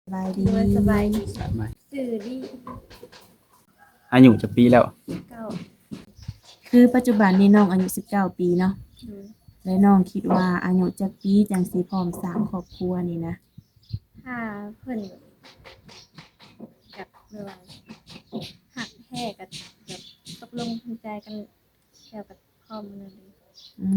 ສະບາຍດີ. ໂດຍ ສະບາຍດີ. ສະບາຍ ຊື່ດີ. ອາຍຸຈັກປີແລ້ວ? ສິບເກົ້າ. ຄືປັດຈຸບັນນີ້ນ້ອງອາຍຸສິບເກົ້າປີເນາະ. ໂດຍ. ແລະ ນ້ອງຄິດວ່າອາຍຸຈັກປີຈັ່ງຊິພ້ອມສ້າງຄອບຄົວນີ້ນະ? ຖ້າເພິ່ນແບບ ແບບວ່າຮັກແທ້ກໍແບບຕົກລົງເປັນແຟນກັນ ແລ້ວກໍພ້ອມເລີຍ. ອືມ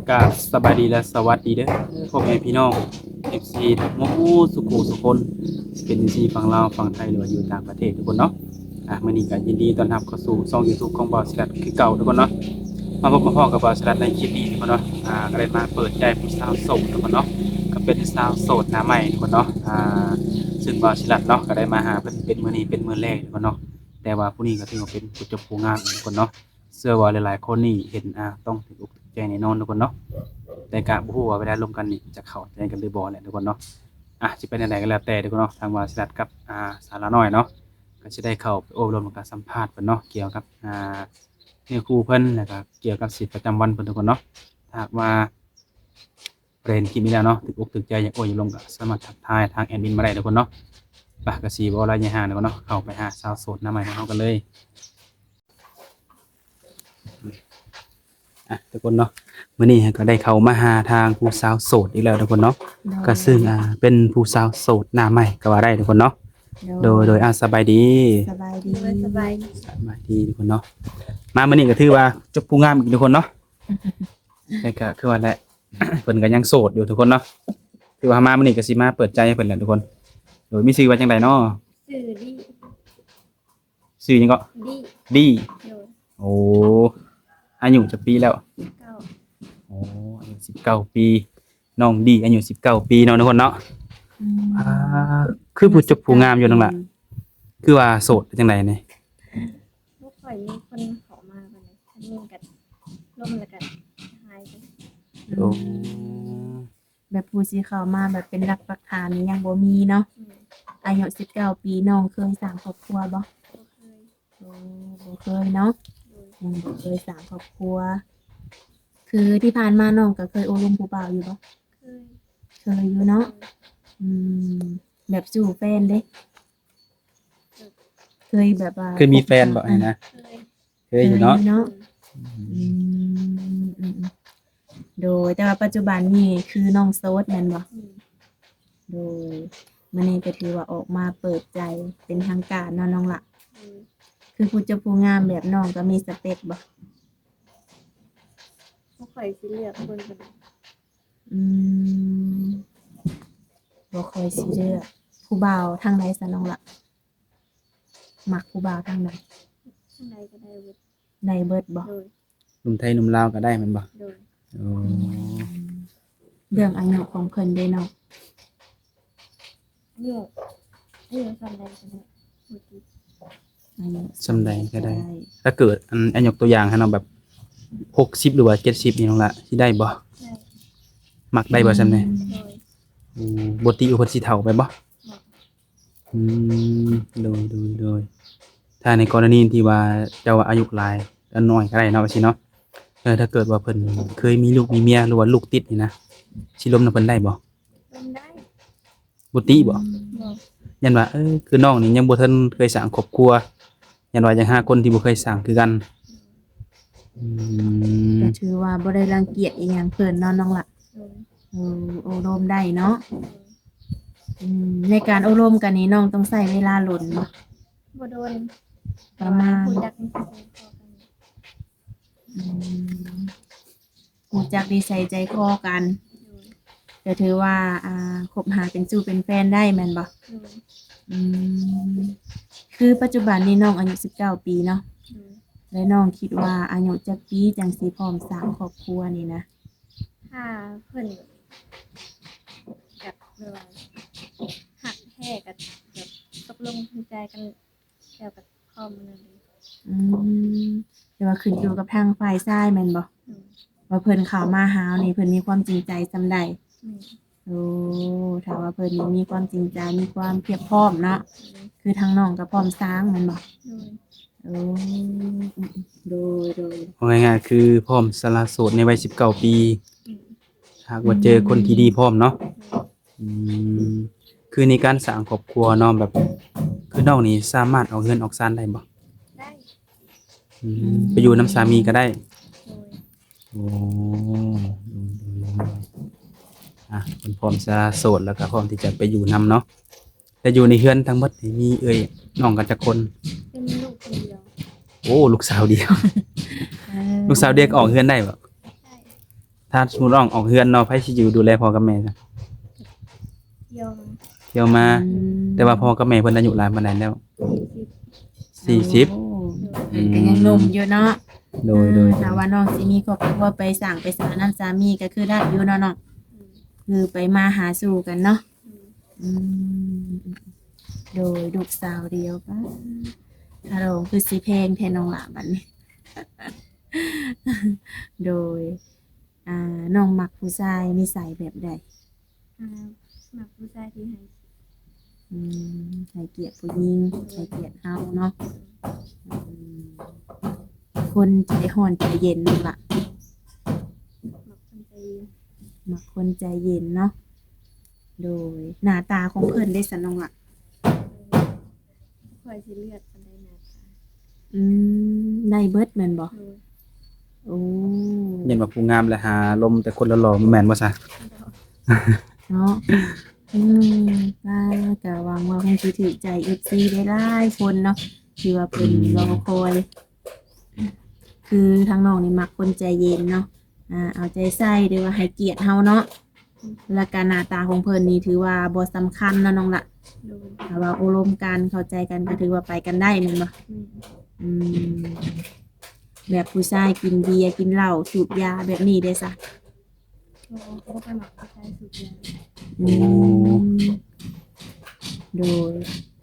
ກາບສະບາຍດີ ແລະ ສະຫວັດດີເດີ ພໍ່ແມ່ພີ່ນ້ອງ ເອັຟຊີ ທຸກໝູ່ສູ່ຜູ້ສູ່ຄົນ ເປັນເອັຟຊີຝັ່ງລາວ ຝັ່ງໄທ ຫຼືວ່າຢູ່ຕ່າງປະເທດທຸກຄົນເນາະ. ອ່າ ມື້ນີ້ກໍຍິນດີຕ້ອນຮັບເຂົ້າສູ່ຊ່ອງຢູທູບຂອງບ່າວສີລັດຄືເກົ່າທຸກຄົນເນາະ. ມາພົບມາພໍ້ກັບບ່າວສີລັດໃນຄລິບນີ້ທຸກຄົນເນາະ. ອ່າ ກໍໄດ້ມາເປີດໃຈຜູ້ສາວໂສດທຸກຄົນເນາະ, ກໍເປັນສາວໂສດໜ້າໃໝ່ທຸກຄົນເນາະ. ອ່າ ຊຶ່ງບ່າວສີລັດເນາະ ກໍໄດ້ມາຫາເພິ່ນເປັນມື້ນີ້ເປັນມື້ແລກທຸກຄົນເນາະ, ແຕ່ວ່າຜູ້ນີ້ກໍຖືວ່າເປັນຜູ້ຈົບຜູ້ງາມທຸກຄົນເນາະ. ເຊື່ອວ່າຫຼາຍໆຄົນນີ້ເຫັນ ອ່າ ຕ້ອງຖືກອົກຖືກໃຈແນ່ນອນທຸກຄົນເນາະ. ແຕ່ກະບໍ່ຮູ້ວ່າເວລາລົມກັນນີ້ຈະເຂົ້າໃຈກັນຫຼືບໍ່ແຫຼະທຸກຄົນເນາະ. ອ່າ ຊິເປັນແນວໃດກໍແລ້ວແຕ່ທຸກຄົນເນາະ, ທາງບ່າວສີລັດກັບ ອ່າ ສາວລານ້ອຍເນາະ ກໍຊິໄດ້ເຂົ້າໄປໂອ້ລົມ ແລ້ວກໍສຳພາດເພິ່ນເນາະ ກ່ຽວກັບ ອ່າ ເນື້ອຄູ່ເພິ່ນ ແລ້ວກໍກ່ຽວກັບຊີວິດປະຈຳວັນເພິ່ນທຸກຄົນເນາະ. ຖ້າຫາກວ່າ ເຫັນຄລິບນີ້ແລ້ວເນາະ ຖືກອົກຖືກໃຈ ຢາກໂອ້ຢາກລົມ ກໍສາມາດທັກທາຍທາງແອດມິນມາໄດ້ທຸກຄົນເນາະ. ໄປ ກໍຊິບໍ່ຫຼາຍຍາຍຫ່າງທຸກຄົນເນາະ, ເຂົ້າໄປຫາສາວໂສດໜ້າໃໝ່ຂອງເຮົາກັນເລີຍ. ອ່ະ ທຸກຄົນເນາະ, ມື້ນີ້ເຮົາກໍໄດ້ເຂົ້າມາຫາທາງຜູ້ສາວໂສດອີກແລ້ວທຸກຄົນເນາະ. ໂດຍ. ກໍຊຶ່ງ ອ່າ ເປັນຜູ້ສາວໂສດໜ້າໃໝ່ກໍວ່າໄດ້ທຸກຄົນເນາະ. ໂດຍ. ໂດຍ ໂດຍ. ອ່າ ສະບາຍດີ. ສະບາຍດີ. ໂດຍ ສະບາຍດີ. ສະບາຍດີທຸກຄົນເນາະ. ມາມື້ນີ້ກໍຖືວ່າຈົບຜູ້ງາມອີກທຸກຄົນເນາະ. ແຕ່ກໍຄືວ່າແຫຼະ ເພິ່ນກໍຍັງໂສດຢູ່ທຸກຄົນເນາະ. ຖືວ່າມາມື້ນີ້ກໍຊິມາເປີດໃຈໃຫ້ເພິ່ນແຫຼະທຸກຄົນ. ໂດຍ. ມີຊື່ວ່າຈັ່ງໃດເນາະ? ຊື່ດີ. ຊື່ຫຍັງເກາະ? ດີ. ດີ. ໂດຍ. ໂອ້ ອາຍຸຈັກປີແລ້ວ? ສິບເກົ້າ. ໂອ້ ອາຍຸສິບເກົ້າປີ. ນ້ອງດີອາຍຸສິບເກົ້າປີເນາະທຸກຄົນເນາະ. ອືມ. ອ່າ ຄືຜູ້ຈົບຜູ້ງາມຢູ່ນ້ອງລະ. ອືມ. ຄືວ່າໂສດ ເປັນຈັ່ງໃດນີ້? ບໍ່ຄ່ອຍມີຄົນເຂົ້າມາປານໃດ, ຄັນມີກໍລົມແລ້ວກໍຫາຍໄປ. ໂອ້. ອືມ. ແບບຜູ້ຊິເຂົ້າມາແບບເປັນຫຼັກປັກຖານນີ້ຍັງບໍ່ມີເນາະ. ອືມ. ອາຍຸສິບເກົ້າປີ ນ້ອງເຄີຍສ້າງຄອບຄົວບໍ່? ບໍ່ເຄີຍ. ໂອ້ ບໍ່ເຄີຍເນາະ. ໂດຍ. ຍັງບໍ່ເຄີຍສ້າງຄອບຄົວ. ຄືທີ່ຜ່ານມານ້ອງກໍເຄີຍໂອ້ລົມຜູ້ບ່າວຢູ່ບໍ່? ເຄີຍ. ເຄີຍຢູ່ເນາະ. ໂດຍ. ອືມ. ແບບສູ່ແຟນເດ້? ເຄີຍແບບວ່າ ເຄີຍມີແຟນບໍ່? ອັນນີ້ນະ. ເຄີຍ. ເຄີຍຢູ່ເນາະ. ເຄີຍຢູ່ເນາະ. ອືມ. ອືມໆ. ໂດຍ. ແຕ່ວ່າປັດຈຸບັນນີ້ຄືນ້ອງໂສດແມ່ນບໍ່? ອືມ. ໂດຍ. ມື້ນີ້ກໍຖືວ່າອອກມາເປີດໃຈເປັນທາງການເນາະນ້ອງລະ. ອືມ. ຄືຜູ້ຈົບຜູ້ງາມແບບນ້ອງກໍມີສະເປັກບໍ່? ບໍ່ຄ່ອຍຊິເລືອກຄົນປານໃດ. ອືມ. ບໍ່ຄ່ອຍຊິເລືອກ. ຜູ້ບ່າວທາງໃດຊະນ້ອງລະ? ມັກຜູ້ບ່າວທາງໃດ? ທາງໃດກໍໄດ້ເບິດ. ໄດ້ເບິດບໍ່? ໂດຍ. ໜຸ່ມໄທໜຸ່ມລາວກໍໄດ້ແມ່ນບໍ່? ໂດຍ. ໂອ້. ອືມ. ເລື່ອງອາຍຸຂອງເພິ່ນເດ້ນ້ອງ? ອາຍຸ ອາຍຸສ່ຳໃດກໍໄດ້ ບໍ່ຕິດ. ອາຍຸສ່ຳໃດກໍໄດ້. ຖ້າເກີດ ອັນ ອາ ຍົກຕົວຢ່າງໃຫ້ເນາະ ແບບ ຫົກສິບ ຫຼືວ່າ ເຈັດສິບ ນີ້ນ້ອງລະ ຊິໄດ້ບໍ່? ໄດ້. ມັກໄດ້ບໍ່ສ່ຳນີ້? ອືມ. ໂດຍ. ໂອ້ ບໍ່ຕິວ່າເພິ່ນຊິເຖົ້າໄປບໍ່? ບໍ່. ອືມ. ໂດຍ ໂດຍ ໂດຍ. ຖ້າໃນກໍລະນີທີ່ວ່າເຈົ້າອາຍຸຫຼາຍ ອັນ ນ້ອຍກໍໄດ້ເນາະ ວ່າຊີ້ເນາະ. ເອີ ຖ້າເກີດວ່າເພິ່ນເຄີຍມີລູກມີເມຍ ຫຼືວ່າລູກຕິດນີ້ນະ ຊິລົມນຳເພິ່ນໄດ້ບໍ່? ລົມໄດ້. ບໍ່ຕິບໍ່? ອືມ. ບໍ່. ຢ້ານວ່າ ເອີ ຄືນ້ອງນີ້ຍັງບໍ່ທັນເຄີຍສ້າງຄອບຄົວ ຢ້ານວ່າຢາກຫາຄົນທີ່ບໍ່ເຄີຍສ້າງຄືກັນ. ອືມ. ກໍຖືວ່າບໍ່ໄດ້ລັງກຽດອີ່ຫຍັງເພິ່ນເນາະນ້ອງລະ. ໂດຍ. ໂອ້ ໂອ້ລົມໄດ້ເນາະ. ໂດຍ. ອືມ. ໃນການໂອ້ລົມກັນນີ້ ນ້ອງຕ້ອງໃຊ້ເວລາດົນບໍ່? ບໍ່ດົນ. ປະມານ ຮູ້ຈັກ ອືມ. ຮູ້ຈັກນິໄສໃຈຄໍກັນ. ໂດຍ. ກໍຖືວ່າ ອ່າ ຄົບຫາເປັນຊູ້ເປັນແຟນໄດ້ແມ່ນບໍ່? ໂດຍ. ອືມ. ຄືປັດຈຸບັນນີ້ນ້ອງອາຍຸສິບເກົ້າປີເນາະ. ໂດຍ. ແລະ ນ້ອງຄິດວ່າອາຍຸຈັກປີຈັ່ງຊິພ້ອມສ້າງຄອບຄົວນີ້ນະ? ຖ້າເພິ່ນແບບວ່າຮັກແທ້ ກໍແບບຕົກລົງເປັນແຟນກັນ ແລ້ວກໍພ້ອມເລີຍ. ອືມ. ແຕ່ວ່າຂຶ້ນຢູ່ກັບທາງຝ່າຍຊາຍແມ່ນບໍ່? ອືມ. ວ່າເພິ່ນເຂົ້າມາຫາເຮົານີ້ ເພິ່ນມີຄວາມຈິງໃຈສ່ຳໃດ? ແມ່ນ. ໂອ້ ຖ້າວ່າເພິ່ນນີ້ມີຄວາມຈິງໃຈ ມີຄວາມພຽບພ້ອມເນາະ ຄືທາງນ້ອງກໍພ້ອມສ້າງແມ່ນບໍ່? ໂດຍ ໂອ້ ໂດຍ ໂດຍ ເວົ້າງ່າຍໆ ຄືພ້ອມສະຫຼະໂສດໃນໄວສິບເກົ້າປີ ອືມ ຫາກວ່າເຈີຄົນທີ່ດີພ້ອມເນາະ ໂດຍ ອືມ ຄືໃນການສ້າງຄອບຄົວເນາະ ແບບ ຄືນ້ອງນີ້ສາມາດອອກເຮືອນອອກຊານໄດ້ບໍ່? ໄດ້ ອືມ ອືມ ໄປຢູ່ນຳສາມີກໍໄດ້ ໂດຍ ໂອ້ ອ່ະ ເພິ່ນພ້ອມຈະໂສດ ແລ້ວກໍພ້ອມທີ່ຈະໄປຢູ່ນຳເນາະ ແຕ່ຢູ່ໃນເຮືອນທັງໝົດນີ້ມີເອື້ອຍນ້ອງກັນຈັກຄົນ? ເປັນລູກຄົນດຽວ ໂອ້ ລູກສາວດຽວ ເອີ ລູກສາວດຽວກໍອອກເຮືອນໄດ້ບໍ່? ໄດ້ ຖ້າສົມມຸດນ້ອງອອກເຮືອນເນາະ ໃຜຊິຢູ່ດູແລພໍ່ກັບແມ່ຊະ? ທ່ຽວມາ ທ່ຽວມາ ອືມ ແຕ່ວ່າພໍ່ກັບແມ່ເພິ່ນອາຍຸຫຼາຍປານໃດແລ້ວ? ສີ່ສິບ ໂອ້ ເພິ່ນກໍຍັງໜຸ່ມຢູ່ເນາະ ໂດຍ ເອີ ໂດຍ ຖ້າວ່ານ້ອງຊິມີຄອບຄົວໄປສ້າງໄປສານຳສາມີກໍຄືໄດ້ຢູ່ເນາະນ້ອງ ອືມ ຄືໄປມາຫາສູ່ກັນເນາະ ອືມ ອືມ ໂດຍ ລູກສາວດຽວ ປ້າ ຄ່າດອງຄືຊິແພງແທ້ນ້ອງຫຼ້າບັດນີ້ ໂດຍ ອ່າ ນ້ອງມັກຜູ້ຊາຍນິໄສແບບໃດ? ອ່າ ມັກຜູ້ຊາຍທີ່ໃຫ້ ອືມ ໃຫ້ກຽດຜູ້ຍິງ ໃຫ້ກຽດເຮົາເນາະ ອືມ ຄົນໃຈຮ້ອນໃຈເຢັນນັ້ນລະ ມັກຄົນໃຈເຢັນ ມັກຄົນໃຈເຢັນເນາະ ໂດຍ ໜ້າຕາຂອງເພິ່ນເດຊັ້ນນ້ອງລະ? ຂ້ອຍຊິເລືອກປານໃດໜ້າຕາ ອືມ ໄດ້ເບິດແມ່ນບໍ່? ໂດຍ ໂອ້ ຢ້ານວ່າຜູ້ງາມແລ້ວຫາລົມແຕ່ຄົນຫຼໍ່ໆ ແມ່ນບໍ່ຊະ? ເນາະ ອືມ ວ່າກໍຫວັງວ່າຄົງຊິຖືກໃຈເອັຟຊີຫຼາຍໆຄົນເນາະ ທີ່ວ່າເພິ່ນ ອືມ ລໍຄອຍ ຄືທາງນ້ອງນີ້ມັກຄົນໃຈເຢັນເນາະ ອ່າ ເອົາໃຈໃສ່ ຫຼືວ່າໃຫ້ກຽດເຮົາເນາະ ແລ້ວກະໜ້າຕາຂອງເພິ່ນນີ້ຖືວ່າບໍ່ສຳຄັນເນາະນ້ອງລະ ໂດຍ ຖ້າວ່າໂອ້ລົມກັນ ເຂົ້າໃຈກັນ ກໍຖືວ່າໄປກັນໄດ້ແມ່ນບໍ່? ແມ່ນ ອືມ ແບບຜູ້ຊາຍກິນເບຍ ກິນເຫຼົ້າ ສູບຢາແບບນີ້ເດຊະ? ບໍ່ ບໍ່ຄ່ອຍມັກຜູ້ຊາຍສູບຢາ ອືມ ໂອ້ ໂດຍ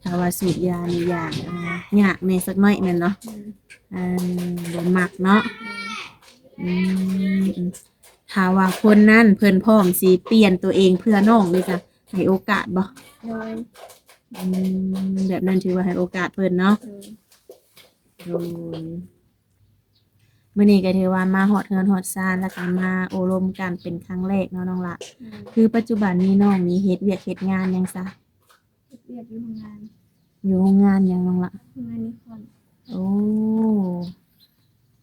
ຖ້າວ່າສູບຢານີ້ຢາກ ອ່າ ຍາກແດ່ສັກໜ້ອຍແມ່ນບໍ່? ແມ່ນ ອ່າ ບໍ່ມັກເນາະ ແມ່ນ ອືມ ຖ້າວ່າຄົນນັ້ນເພິ່ນພ້ອມຊິປ່ຽນຕົວເອງເພື່ອນ້ອງນີ້ ຈະໃຫ້ໂອກາດບໍ່? ໂດຍ ອືມ ແບບນັ້ນຖືວ່າໃຫ້ໂອກາດເພິ່ນເນາະ ໂດຍ ໂດຍ ມື້ນີ້ກໍຖືວ່າມາຮອດເຮືອນຮອດຊານ ແລ້ວກໍມາໂອ້ລົມກັນເປັນຄັ້ງແລກເນາະນ້ອງລະ ອືມ ຄືປັດຈຸບັນນີ້ນ້ອງນີ້ເຮັດວຽກເຮັດງານຫຍັງຊະ? ເຮັດວຽກຢູ່ໂຮງງານ ຢູ່ໂຮງງານຫຍັງນ້ອງລະ? ໂຮງງານນິຄອນ ໂອ້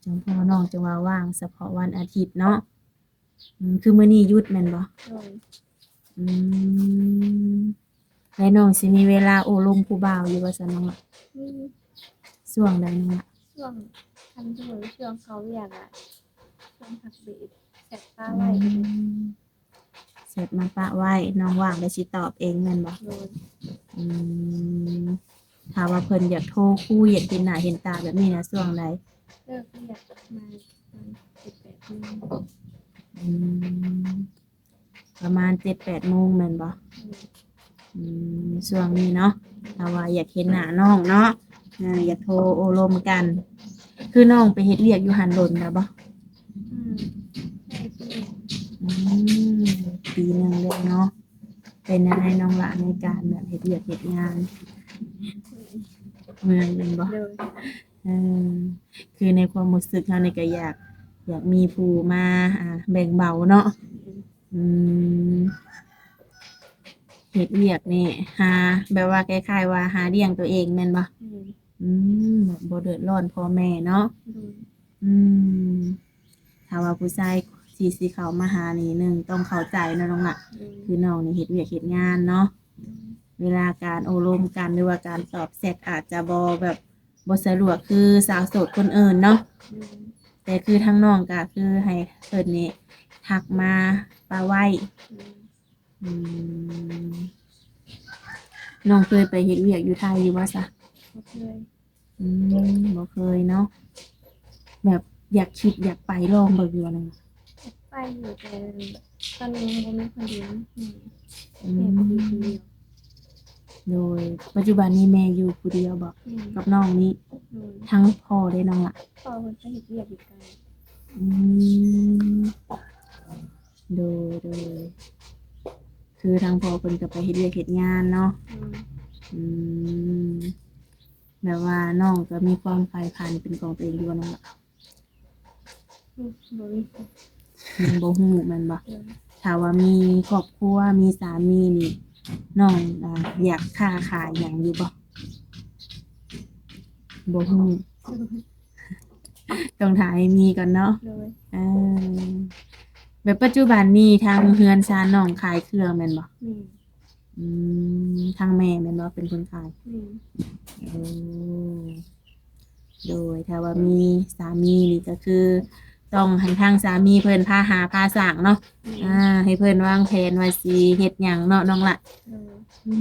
ຈັ່ງພໍນ້ອງຈຶ່ງວ່າວ່າງສະເພາະວັນອາທິດເນາະ ອືມ ຄືມື້ນີ້ຢຸດແມ່ນບໍ່? ໂດຍ ອືມ ແລະນ້ອງຊິມີເວລາໂອ້ລົມຜູ້ບ່າວຢູ່ບໍ່ຊັ້ນນ້ອງລະ? ມີ ຊ່ວງໃດນ້ອງລະ? ຊ່ວງ ຄັນສົມມຸດວ່າຊ່ວງເຂົ້າວຽກອະ ຊ່ວງພັກເບຣກ ແຊັດປະໄວ້ ອືມ ແຊັດມາປະໄວ້ ນ້ອງວ່າງແລ້ວຊິຕອບເອງແມ່ນບໍ່? ໂດຍ ອືມ ຖ້າວ່າເພິ່ນຢາກໂທຄຸຍ ຢາກເຫັນໜ້າເຫັນຕາແບບນີ້ນະ ຊ່ວງໃດ? ເລີກວຽກມາປະມານເຈັດແປດໂມງ ອືມ ປະມານເຈັດແປດໂມງແມ່ນບໍ່? ອືມ ອືມ ຊ່ວງນີ້ເນາະ ຖ້າວ່າຢາກເຫັນໜ້ານ້ອງເນາະ ເອີ ຢາກໂທໂອ້ລົມກັນ ຄືນ້ອງໄປເຮັດວຽກຢູ່ຫັ້ນດົນແລ້ວບໍ່? ອືມ ໄດ້ປີໜຶ່ງ ອືມ ປີໜຶ່ງແລ້ວເນາະ ເປັນແນວໃດນ້ອງລະ ໃນການແບບເຮັດວຽກເຮັດງານ? ເມື່ອຍແມ່ນບໍ່? ໂດຍ ເອີ ຄືໃນຄວາມຮູ້ສຶກເຮົານີ້ກໍຢາກ ຢາກມີຜູ້ມາ ອ່າ ແບ່ງເບົາເນາະ ອືມ ອືມ ເຮັດວຽກນີ້ຫາ ແບບວ່າຄ້າຍໆວ່າຫາລ້ຽງຕົວເອງແມ່ນບໍ່? ແມ່ນ ອືມ ແບບບໍ່ເດືອດຮ້ອນພໍ່ແມ່ເນາະ ໂດຍ ອືມ ຖ້າວ່າຜູ້ຊາຍທີ່ຊິເຂົ້າມາຫານີ້ ໜຶ່ງຕ້ອງເຂົ້າໃຈເນາະນ້ອງລະ ໂດຍ ຄືນ້ອງນີ້ເຮັດວຽກເຮັດງານເນາະ ໂດຍ ເວລາການໂອ້ລົມກັນ ຫຼືວ່າການຕອບແຊັດອາດຈະບໍ່ແບບ ບໍ່ສະດວກຄືສາວໂສດຄົນອື່ນເນາະ ອືມ ແຕ່ຄືທາງນ້ອງກະຄືໃຫ້ເພິ່ນນີ້ທັກມາປະໄວ້ ອືມ ອືມ ນ້ອງເຄີຍໄປເຮັດວຽກຢູ່ໄທຢູ່ບໍ່ຊະ? ບໍ່ເຄີຍ ອືມ ບໍ່ເຄີຍເນາະ ແບບຢາກຄິດຢາກໄປລອງເບິ່ງຢູ່ບໍ່? ໄປຢູ່ ແຕ່ຕອນນີ້ຍັງບໍ່ມີຄົນຢູ່ນຳແມ່ ອືມ ແມ່ກໍຢູ່ຄົນດຽວ ໂດຍ ປັດຈຸບັນນີ້ແມ່ຢູ່ຜູ້ດຽວບໍ່? ແມ່ນ ກັບນ້ອງນີ້ ໂດຍ ທາງພໍ່ເດ້ນ້ອງລະ? ພໍ່ເພິ່ນໄປເຮັດວຽກຢູ່ໄກ ອືມ ໂດຍ ໂດຍ ຄື ຄືທາງພໍ່ເພິ່ນກໍໄປເຮັດວຽກເຮັດງານເນາະ. ອືມ ອືມ ແບບວ່ານ້ອງກໍມີຄວາມໃຝ່ຝັນເປັນຂອງຕົວເອງຢູ່ບໍ່ນ້ອງລະ? ອືມ ບໍ່ມີ ຍັງບໍ່ຮູ້ແມ່ນບໍ່? ໂດຍ ຖ້າວ່າມີຄອບຄົວ ມີສາມີນີ້ ນ້ອງ ອ່າ ຢາກຄ້າຂາຍຫຍັງຢູ່ບໍ່? ບໍ່ຮູ້ ໂດຍ ຕ້ອງຖ້າໃຫ້ມີກ່ອນເນາະ. ໂດຍ ເອີ ແບບປັດຈຸບັນນີ້ທາງເຮືອນຊານນ້ອງຂາຍເຄື່ອງແມ່ນບໍ່? ແມ່ນ. ອືມ ທາງແມ່ແມ່ນບໍ່ເປັນຄົນຂາຍ? ແມ່ນ. ໂອ້ ໂດຍ ຖ້າວ່າມີສາມີນີ້ກໍຄືຕ້ອງໃຫ້ທາງສາມີເພິ່ນພາຫາພາສ້າງເນາະ. ແມ່ນ. ອ່າ ໃຫ້ເພິ່ນວາງແຜນວ່າຊິເຮັດຫຍັງເນາະນ້ອງລະ. ໂດຍ. ອື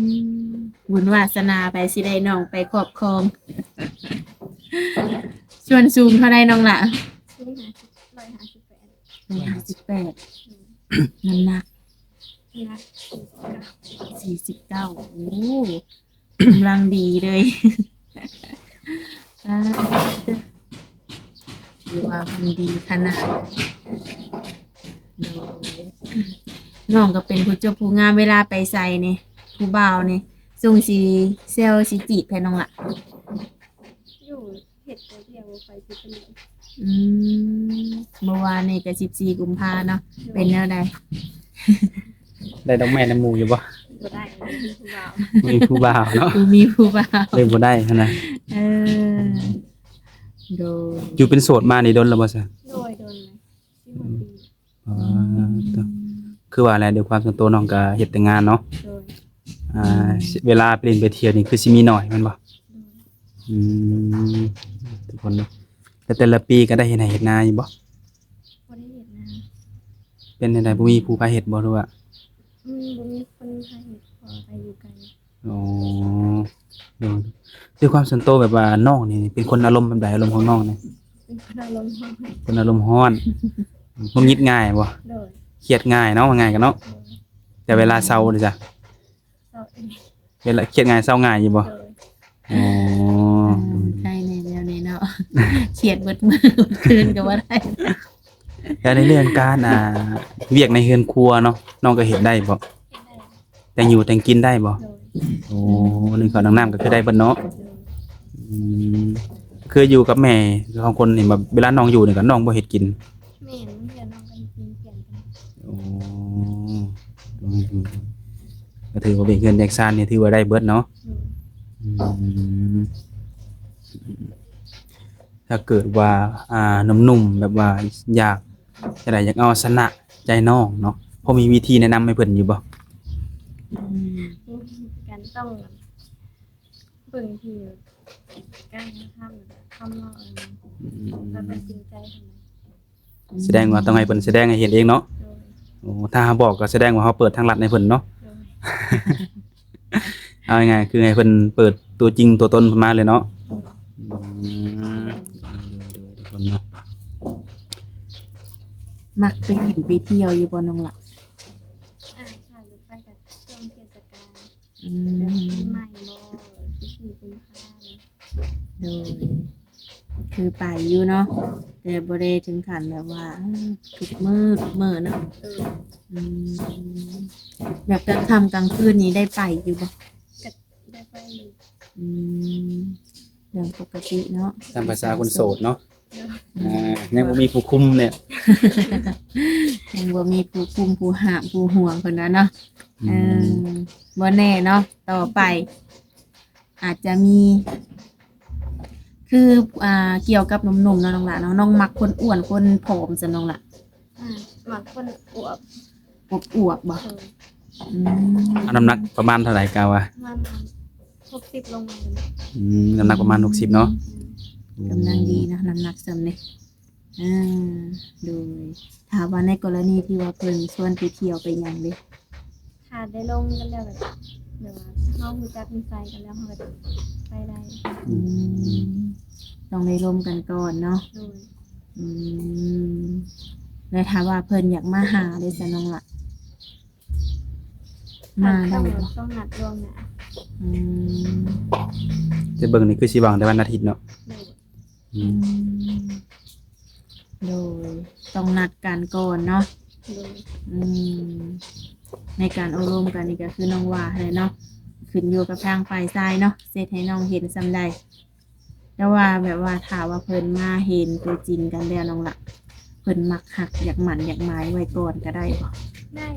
ມ ບຸນວາສະໜາໃຜຊິໄດ້ນ້ອງໄປຄອບຄອງ. ສ່ວນສູງເທົ່າໃດນ້ອງລະ? ສູງຫ້າສິບ ຮ້ອຍຫ້າສິບແປດ. ຮ້ອຍຫ້າສິບແປດ. ອືມ ນ້ຳໜັກ? ນ້ຳໜັກສີ່ສິບເກົ້າ. ໂອ້ ກຳລັງດີເລີຍ. ອ່າ ຖືວ່າເພິ່ນດີຂະໜາດ. ໂດຍ ນ້ອງກໍເປັນຜູ້ຈົບຜູ້ງາມ ເວລາໄປໃສນີ້ ຜູ້ບ່າວນີ້ ຊົງຊິແຊວຊິຈີບແທ້ນ້ອງລະ? ຢູ່ ເຮັດແຕ່ວຽກ ບໍ່ຄ່ອຍຊິໄປຫຼິ້ນ. ອືມ ເມື່ອວານນີ້ກໍສິບສີ່ກຸມພາເນາະ. ໂດຍ. ເປັນແນວໃດ? ໄດ້ດອກໄມ້ນຳໝູ່ຢູ່ບໍ່? ບໍ່ໄດ້ ບໍ່ມີຜູ້ບ່າວ. ບໍ່ມີຜູ້ບ່າວເນາະ. ບໍ່ມີຜູ້ບ່າວ ເລີຍບໍ່ໄດ້ຫັ້ນນະ. ເອີ ໂດຍ. ຢູ່ເປັນໂສດມານີ້ດົນແລ້ວບໍ່ຊະ? ໂດຍ ດົນແລ້ວ ສິບຫ້າປີ. ອືມ ອ່າ ຄືວ່າແຫຼະ ດ້ວຍຄວາມສ່ວນຕົວນ້ອງກໍເຮັດແຕ່ງານເນາະ. ໂດຍ. ອ່າ ເວລາໄປຫຼິ້ນໄປທ່ຽວນີ້ຄືຊິມີໜ້ອຍແມ່ນບໍ່? ໂດຍ. ອືມ ທຸກຄົນເນາະ. ແຕ່ແຕ່ລະປີກໍໄດ້ເຮັດໄຮ່ເຮັດນາຢູ່ບໍ່? ບໍ່ໄດ້ເຮັດນາ. ເປັນຈັ່ງໃດ ບໍ່ມີຜູ້ພາເຮັດບໍ່ ຫຼືວ່າ? ອືມ ບໍ່ມີຄົນພາເຮັດ ເພາະວ່າໄປຢູ່ໄກ. ອໍ ໂດຍ ໂດຍ ຄວາມສ່ວນໂຕແບບວ່ານ້ອງນີ້ເປັນຄົນອາລົມແບບໃດ? ອາລົມຂອງນ້ອງນີ້ ເປັນຄົນອາລົມຮ້ອນ ຄົນອາລົມຮ້ອນ ຫງຸດຫງິດງ່າຍບໍ່? ໂດຍ. ຄຽດງ່າຍເນາະ ວ່າງ່າຍກັນເນາະ. ໂດຍ. ແຕ່ເວລາເຊົາເດຊະ? ເຊົາເອງ. ເວລາຄຽດງ່າຍເຊົາງ່າຍຢູ່ບໍ່? ໂດຍ. ອໍ ເອີ ໄດ້ແນ່ແນວນີ້ເນາະ ຄຽດເບິດມື້ເບິດຄືນກໍບໍ່ໄດ້. ແລ້ວໃນເລື່ອງການ ອ່າ ວຽກໃນເຮືອນຄົວເນາະ ນ້ອງກໍເຮັດໄດ້ບໍ່? ເຮັດໄດ້. ແຕ່ງຢູ່ແຕ່ງກິນໄດ້ບໍ່? ໂດຍ. ໂອ້ ໜຶ້ງເຂົ້າໜຶ້ງນ້ຳກໍຄືໄດ້ເບິດເນາະ. ໂດຍ. ອືມ ຄືຢູ່ກັບແມ່ສອງຄົນນີ້ ແບບເວລານ້ອງຢູ່ນີ້ກໍນ້ອງບໍ່ເຮັດກິນ? ແມ່ນ ບາງເທື່ອນ້ອງກໍເຮັດກິນປ່ຽນກັນ. ໂອ້ ອືມ ກໍຖືວ່າວຽກເຮືອນວຽກຊານນີ້ຖືວ່າໄດ້ເບິດເນາະ. ໂດຍ. ອືມ ຖ້າເກີດວ່າ ອ່າ ໜຸ່ມໆ ແບບວ່າຢາກ ຈັ່ງໃດ ຢາກເອົາຊະນະໃຈນ້ອງເນາະ ພໍມີວິທີແນະນຳໃຫ້ເພິ່ນຢູ່ບໍ່? ອືມ ກໍຕ້ອງເບິ່ງທີ່ການກະທຳ ຄຳເວົ້າ ອືມ ແລ້ວເພິ່ນຈິງໃຈ. ສະແດງວ່າຕ້ອງໃຫ້ເພິ່ນສະແດງໃຫ້ເຫັນເອງເນາະ. ໂດຍ. ໂອ້ ຖ້າເຮົາບອກກໍສະແດງວ່າເຮົາເປີດທາງລັດໃຫ້ເພິ່ນເນາະ. ໂດຍ. ເອົາງ່າຍໆ ຄືໃຫ້ເພິ່ນເປີດຕົວຈິງຕົວຕົນເພິ່ນມາເລີຍເນາະ. ອືມ ທຸກຄົນເນາະ. ມັກໄປຫຼິ້ນໄປທ່ຽວຢູ່ບໍ່ນ້ອງລະ? ອ່າ ຖ້າໄປກໍຊ່ວງເທດສະການ. ອືມ ແບບປີໃໝ່ບໍ່ ສິບສີ່ກຸມພາ. ໂດຍ ຄືໄປຢູ່ເນາະ ແຕ່ບໍ່ໄດ້ເຖິງຂັ້ນແບບວ່າ ເອີ ທຸກມື້ ທຸກມື້ເນາະ. ໂດຍ. ອືມ ແບບກາງຄ່ຳກາງຄືນນີ້ໄດ້ໄປຢູ່ບໍ່? ກໍໄດ້ໄປຢູ່. ອືມ ເລື່ອງປົກກະຕິເນາະ ຕາມພາສາຄົນໂສດເນາະ. ໂດຍ. ອ່າ ຍັງບໍ່ມີຜູ້ຄຸມເລີຍ ຍັງບໍ່ມີຜູ້ຄຸມ ຜູ້ຫ້າມ ຜູ້ຫ່ວງເພິ່ນວ່າເນາະ. ອືມ ເອີ ບໍ່ແນ່ເນາະ ຕໍ່ໄປ ອາດຈະມີ ຄື ອ່າ ກ່ຽວກັບໜຸ່ມໆ ເນາະນ້ອງຫຼ້າເນາະ ນ້ອງມັກຄົນອ້ວນຄົນຜອມຊັ້ນນ້ອງຫຼ້າ? ອືມ ມັກຄົນອວບ. ອວບໆ ບໍ່? ໂດຍ. ອືມ ເອົານ້ຳໜັກປະມານເທົ່າໃດກະວ່າ? ປະມານຫົກສິບລົງມາ. ອືມ ນ້ຳໜັກປະມານຫົກສິບເນາະ. ອືມ ກຳລັງດີເນາະ ນ້ຳໜັກສ່ຳນີ້. ອ່າ ໂດຍ ຖ້າວ່າໃນກໍລະນີທີ່ວ່າເພິ່ນຊວນໄປທ່ຽວໄປຫຍັງເດ? ຖ້າໄດ້ລົມກັນແລ້ວ ແບບ ແບບວ່າເຮົາຮູ້ຈັກນິໄສກັນແລ້ວ ເຮົາກໍໄປໄດ້. ອືມ ຕ້ອງໄດ້ລົມກັນກ່ອນເນາະ. ໂດຍ. ອືມ ແລ້ວຖ້າວ່າເພິ່ນຢາກມາຫາເດຊະນ້ອງລະ? ມາໄດ້ບໍ່? ຕ້ອງນັດລ່ວງໜ້າ. ອືມ ຈະເບິ່ງນີ້ຄືຊິວ່າງແຕ່ວັນອາທິດເນາະ. ໂດຍ. ອືມ ໂດຍ ຕ້ອງນັດກັນກ່ອນເນາະ. ໂດຍ. ອືມ ໃນການໂອ້ລົມກັນນີ້ກໍຄືນ້ອງວ່າຫັ້ນແຫຼະເນາະ ຂຶ້ນຢູ່ກັບທາງຝ່າຍຊາຍເນາະ ເຮັດໃຫ້ນ້ອງເຫັນສ່ຳໃດ. ແຕ່ວ່າແບບວ່າຖ້າວ່າເພິ່ນມາເຫັນຕົວຈິງກັນແລ້ວນ້ອງລະ ເພິ່ນມັກຮັກ ຢາກໝັ້ນຢາກໝາຍໄວ້ກ່ອນກໍໄດ້ບໍ່? ໄດ້.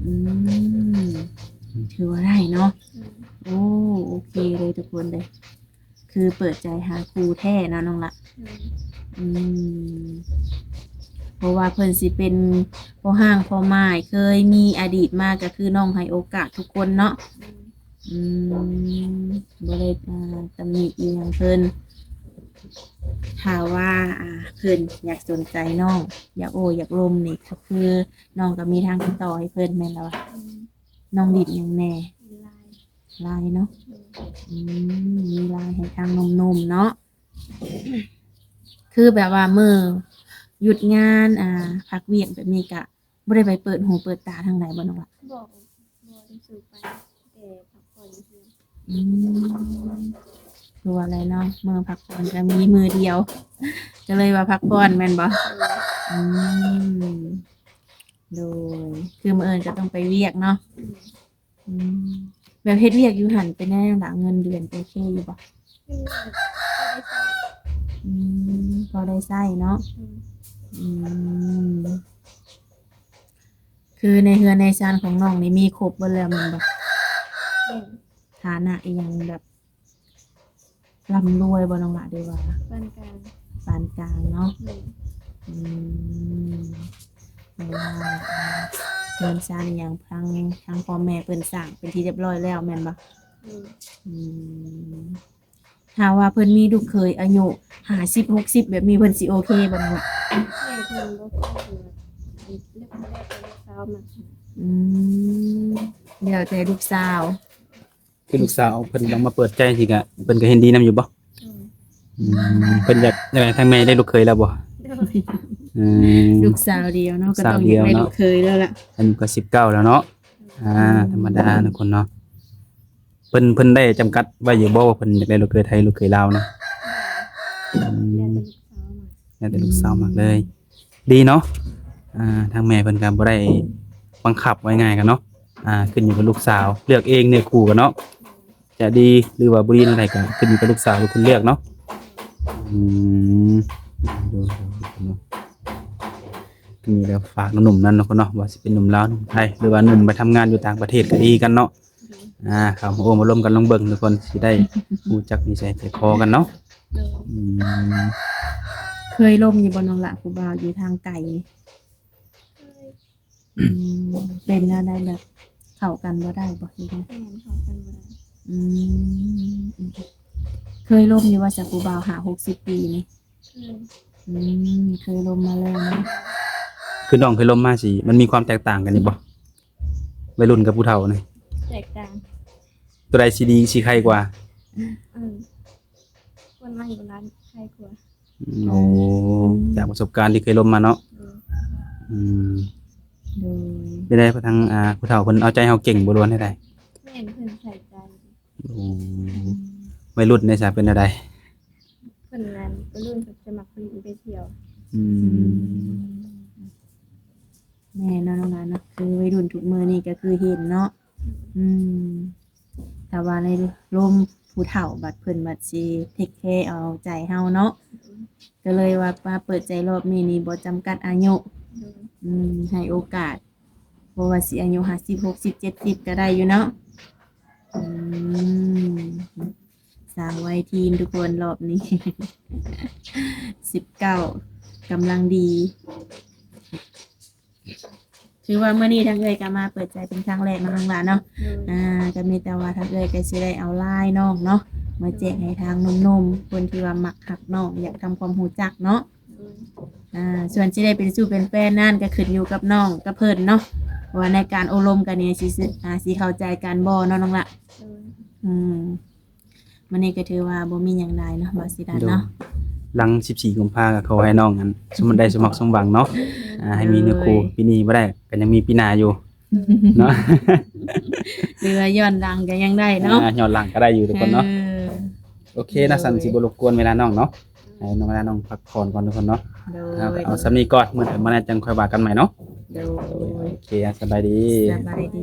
ອືມ ຖືວ່າໄດ້ເນາະ. ອືມ ໂອ້ ໂອເຄເລີຍທຸກຄົນເດີ ຄືເປີດໃຈຫາຄູ່ແທ້ເນາະນ້ອງລະ. ອືມ ອືມ ເພາະວ່າເພິ່ນຊິເປັນພໍ່ຮ້າງພໍ່ໝ້າຍ ເຄີຍມີອະດີດມາ ກໍຄືນ້ອງໃຫ້ໂອກາດທຸກຄົນເນາະ. ອືມ ອືມ ບໍ່ໄດ້ ອ່າ ຕຳໜິອີ່ຫຍັງເພິ່ນ ຖ້າວ່າ ອ່າ ເພິ່ນຢາກສົນໃຈນ້ອງ ຢາກໂອ້ຢາກລົມນີ້ ກໍຄືນ້ອງກໍມີທາງຕິດຕໍ່ໃຫ້ເພິ່ນແມ່ນແລ້ວ. ອືມ ນ້ອງຫຼິ້ນຫຍັງແດ່? ລາຍ ລາຍເນາະ. ອືມ ມີລາຍໃຫ້ທາງໜຸ່ມໆເນາະ. ຄືແບບວ່າມື້ຢຸດງານ ອ່າ ພັກວຽກແບບນີ້ກະບໍ່ໄດ້ໄປເປີດຫູເປີດຕາທາງໃດບໍ່ນ້ອງລະ? ບໍ່ ບໍ່ໄດ້ສູ່ໄປ ແຕ່ພັກຜ່ອນຢູ່ເຮືອນ. ອືມ ຄືວ່າແຫຼະເນາະ ມື້ພັກຜ່ອນກໍມີມື້ດຽວ ກໍເລີຍວ່າພັກຜ່ອນແມ່ນບໍ່? ໂດຍ ອືມ ໂດຍ ຄືມື້ອື່ນກໍຕ້ອງໄປວຽກເນາະ. ອືມ ອືມ ແບບເຮັດວຽກຢູ່ຫັ້ນເປັນແນວໃດລະ? ເງິນເດືອນໂອເຄຢູ່ບໍ່? ເງິນເດືອນພໍໄດ້ໃຊ້. ອືມ ພໍໄດ້ໃຊ້ເນາະ. ອືມ ອືມ ຄືໃນເຮືອນໃນຊານຂອງນ້ອງນີ້ມີຄົບເບິດແລ້ວແມ່ນບໍ່? ແມ່ນ. ຖານະອີ່ຫຍັງແບບ ລ່ຳລວຍບໍ່ນ້ອງຫຼ້າ ຫຼືວ່າປານກາງ? ປານກາງເນາະ. ໂດຍ. ອືມ ແປວ່າເຮືອນຊານອີ່ຫຍັງທາງ ທາງພໍ່ແມ່ເພິ່ນສ້າງເປັນທີ່ຮຽບຮ້ອຍແລ້ວແມ່ນບໍ່? ໂດຍ. ອືມ ຖ້າວ່າເພິ່ນມີລູກເຂີຍອາຍຸຫ້າສິບ ຫົກສິບ ແບບນີ້ ເພິ່ນຊິໂອເຄບໍ່ນ້ອງຫຼ້າ? ແມ່ເພິ່ນບໍ່ຄ່ອຍ ເລືອກ ເລືອກແຕ່ລູກສາວມັກ. ອືມ ແລ້ວແຕ່ລູກສາວ. ຄືລູກສາວເພິ່ນຕ້ອງມາເປີດໃຈຊີ້ກະ ເພິ່ນກະເຫັນດີນຳຢູ່ບໍ່? ອືມ ອືມ ເພິ່ນຢາກ ຢາກໃຫ້ທາງແມ່ໄດ້ລູກເຂີຍແລ້ວບໍ່? ໂດຍ. ອືມ ລູກສາວດຽວເນາະ ກໍຕ້ອງຢາກໄດ້ລູກເຂີຍແລ້ວລະ. ອາຍຸກໍສິບເກົ້າແລ້ວເນາະ. ອືມ ອ່າ ທຳມະດາທຸກຄົນເນາະ. ເພິ່ນ ເພິ່ນໄດ້ຈຳກັດໄວ້ຢູ່ບໍ່ວ່າເພິ່ນຢາກໄດ້ລູກເຂີຍໄທ ລູກເຂີຍລາວນະ? ອືມ ແລ້ວແຕ່ລູກສາວມັກ ແລ້ວແຕ່ລູກສາວມັກເລີຍ. ອືມ ດີເນາະ. ອ່າ ທາງແມ່ເພິ່ນກໍບໍ່ໄດ້ບັງຄັບ ເວົ້າງ່າຍໆກັນເນາະ. ອ່າ ຂຶ້ນຢູ່ກັບລູກສາວເລືອກເອງເນື້ອຄູ່ກັນເນາະ ຈະດີ ຫຼືວ່າບໍ່ດີແນວໃດກໍຂຶ້ນຢູ່ກັບລູກສາວເປັນຄົນເລືອກເນາະ. ອືມ ໂດຍ ໂດຍ ໂດຍ ເນາະ. ກໍມີແຕ່ຝາກໜຸ່ມໆນັ້ນເນາະ ເນາະ ວ່າຊິເປັນໜຸ່ມລາວ ໜຸ່ມໄທ ຫຼືວ່າໜຸ່ມໄປທຳງານຢູ່ຕ່າງປະເທດກໍດີຄືກັນເນາະ. ອ່າ ເຂົ້າມາໂອ້ມາລົມກັນລອງເບິ່ງທຸກຄົນ ຊິໄດ້ຮູ້ຈັກນິໄສໃຈຄໍກັນເນາະ. ໂດຍ. ອືມ ເຄີຍລົມຢູ່ບໍ່ນ້ອງຫຼ້າ ຜູ້ບ່າວຢູ່ທາງໄກ? ເຄີຍ. ອືມ ເປັນແນວໃດ ແບບເຂົ້າກັນບໍ່ໄດ້ບໍ່ ຫຼື? ແມ່ນ ເຂົ້າກັນບໍ່ໄດ້. ອືມ ເຄີຍລົມຢູ່ວ່າຊະ ຜູ້ບ່າວຫ້າຫົກສິບປີນີ້? ເຄີຍ. ອືມ ເຄີຍລົມມາແລ້ວເນາະ. ຄືນ້ອງເຄີຍລົມມາຊິ ມັນມີຄວາມແຕກຕ່າງກັນຢູ່ບໍ່? ໄວລຸ້ນກັບຜູ້ເຖົ້ານີ້ ແຕກຕ່າງ. ຕົວໃດຊິດີ ຊິໄຄກວ່າ? ເອີ ຄົນໃໝ່ໂບລານໄຄກວ່າ. ອືມ ໂອ້ ອືມ ຈາກປະສົບການທີ່ເຄີຍລົມມາເນາະ. ໂດຍ. ອືມ ໂດຍ. ເປັນໃດທາງ ອ່າ ຜູ້ເຖົ້າເພິ່ນເອົາໃຈເຮົາເກັ່ງບໍ່ ຫຼືວ່າແນວໃດ? ແມ່ນ ເພິ່ນໃສ່ໃຈ. ໂອ້ ອືມ ໄວລຸ້ນເດຊະ ເປັນແນວໃດ? ເພິ່ນນັ້ນ ໄວລຸ້ນເພິ່ນຈະມັກຫຼິ້ນໄປທ່ຽວ. ອືມ ອືມ ແມ່ນເນາະນ້ອງຫຼ້າເນາະ ຄືໄວລຸ້ນທຸກມື້ນີ້ກໍຄືເຫັນເນາະ. ອືມ ຖ້າວ່າໄດ້ລົມຜູ້ເຖົ້າ ບັດເພິ່ນບັດຊິເທກແຄເອົາໃຈເຮົາເນາະ. ກໍເລີຍວ່າມາເປີດໃຈລອບນີ້ນີ້ບໍ່ຈຳກັດອາຍຸ. ອືມ ໃຫ້ໂອກາດ ບໍ່ວ່າຊິອາຍຸຫ້າສິບ ຫົກສິບ ເຈັດສິບກໍໄດ້ຢູ່ເນາະ. ອືມ ສາວໄວທີນທຸກຄົນ ລອບນີ້ ສິບເກົ້າ ກຳລັງດີ. ຖືວ່າມື້ນີ້ທາງເອື້ອຍກໍມາເປີດໃຈເປັນຄັ້ງແລກເນາະນ້ອງຫຼ້າເນາະ. ໂດຍ. ອ່າ ກໍມີແຕ່ວ່າທາງເອື້ອຍກໍຊິໄດ້ເອົາລາຍນ້ອງເນາະ ມາແຈກໃຫ້ທາງໜຸ່ມໆ ຄົນທີ່ວ່າມັກຮັກນ້ອງ ຢາກທຳຄວາມຮູ້ຈັກເນາະ. ໂດຍ. ອ່າ ສ່ວນຊິໄດ້ເປັນຊູ້ເປັນແຟນນັ້ນ ກໍຂຶ້ນຢູ່ກັບນ້ອງກັບເພິ່ນເນາະ ວ່າໃນການໂອ້ລົມກັນນີ້ຊິ ອ່າ ຊິເຂົ້າໃຈກັນບໍ່ເນາະນ້ອງຫຼ້າ. ໂດຍ. ອືມ ມື້ນີ້ກໍຖືວ່າບໍ່ມີຫຍັງຫຼາຍເນາະ ບ່າວສີດັນເນາະ. ໂດຍ. ຫຼັງສິບສີ່ກຸມພາກໍຂໍໃຫ້ນ້ອງ ອັນ ສົມໄດ້ສົມຫວັງເນາະ. ໂດຍ. ອ່າ ໃຫ້ມີເນື້ອຄູ່. ໂດຍ. ປີນີ້ບໍ່ໄດ້ກໍຍັງມີປີໜ້າຢູ່ເນາະ ຫຼືວ່າຍ້ອນຫຼັງກໍຍັງໄດ້ເນາະ. ອ່າ ຍ້ອນຫຼັງກໍໄດ້ຢູ່ທຸກຄົນເນາະ. ເອີ ໂອເຄນະ. ໂດຍ. ຊັ້ນຊິບໍ່ລົບກວນເວລານ້ອງເນາະ ໃຫ້ນ້ອງ ເວລານ້ອງພັກຜ່ອນກ່ອນທຸກຄົນເນາະ. ໂດຍ. ເອົາ ເອົາສ່ຳນີ້ກ່ອນ ມື້ໃດມາແລ້ວຈັ່ງຄ່ອຍວ່າກັນໃໝ່ເນາະ. ໂດຍ ໂດຍ ໂອເຄ ສະບາຍດີ ສະບາຍດີ.